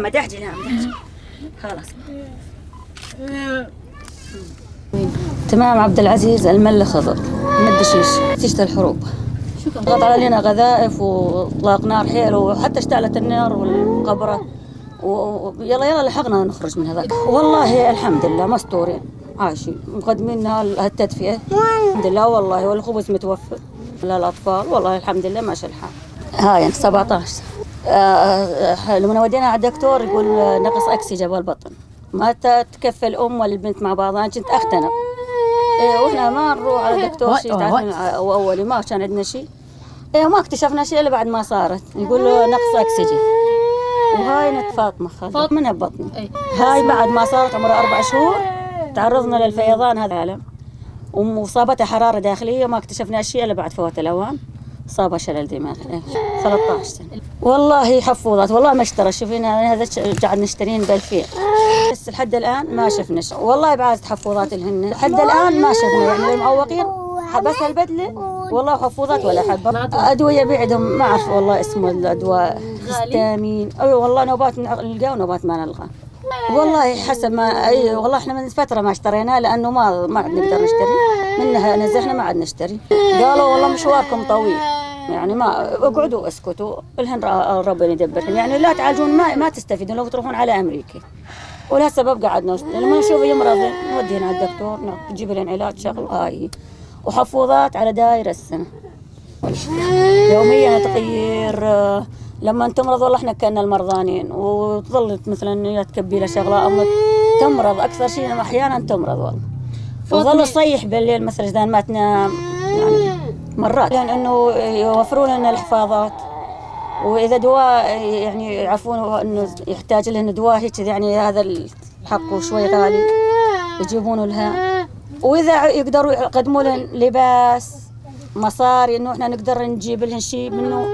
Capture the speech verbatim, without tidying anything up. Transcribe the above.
تحجي، لا، تحجي. خلاص. تمام عبد العزيز الملي خضر، من الدشيش، نتيجة الحروب. قطع علينا قذائف وإطلاق نار حيل، وحتى اشتعلت النار والقبرة. و-، و-، يلا، يلا، لحقنا نخرج من هذاك. والله الحمد لله مستورين، عايشين، مقدمين لنا التدفئة. الحمد لله والله، والخبز متوفر للأطفال، والله الحمد لله ماشي الحال. هاي سبعتاش. آه، آه، لما ودينا على الدكتور يقول نقص أكسجين بالبطن. ما ت-، تكفي الأم والبنت مع بعضها، أنا كنت أختنق. إيه، وإحنا ما نروح على دكتور شي، تعرفين، أو أولي ما كان عندنا شي. إيه، ما اكتشفنا شي إلا بعد ما صارت، يقول له نقص أكسجين. وهاي نت فاطمة خالد، فاطمة. من بطني. هاي بعد ما صارت عمرها أربع شهور، تعرضنا للفيضان هذا العالم. ومصابتها حرارة داخلية، وما اكتشفنا شي إلا بعد فوات الأوان. صابها شلل دماغ، إيه، ثلاثة عشر سنة. والله حفوظات، والله ما اشترى. شوفي، هنا هذا ش-، قاعد نشترين بألفين. بس لحد الآن ما شفنا شي. والله بعد تحفظات الهن. لحد الآن ما شفنا، يعني، المعوقين بس هالبدلة. والله حفوظات ولا حبة. أدوية بعدهم، ما أعرف والله اسم الأدواء. هيستامين. أي والله نوبات نلقى ونوبات ما نلقى. والله حسب ما، أي والله إحنا من فترة ما اشتريناه لأنه ما، ما عاد نقدر نشتري. منها نزحنا ما عاد نشتري. قالوا: "والله مشواركم طويل." يعني ما، اقعدوا اسكتوا. الهن را-، ربنا يدبرهم. يعني لا تعالجون، ما، ما تستفيدون لو تروحون على أمريكا. ولهالسبب قعدنا وس-، لما نشوف يمرض نوديهن على الدكتور، نجيب لهن علاج، شغل هاي. وحفوظات على داير السنة. يوميًا تغيير، آه، لما تمرض والله احنا كنا المرضانين، وتظل مثلًا يا تكبي لها شغلة أو تمرض، أكثر شي أحيانًا تمرض والله. وظل تصيح بالليل مثلًا إذا ما تنام، يعني مرات، لأن إنه يوفروا لنا الحفاظات. وإذا دواء، يعني، يعرفون إنه يحتاج لنا دواء هيك، يعني، هذا الحق وشوي غالي، يجيبونه لها. وإذا يقدروا يقدموا لنا لباس، مصاري، إنه إحنا نقدر نجيب لهم شي منه.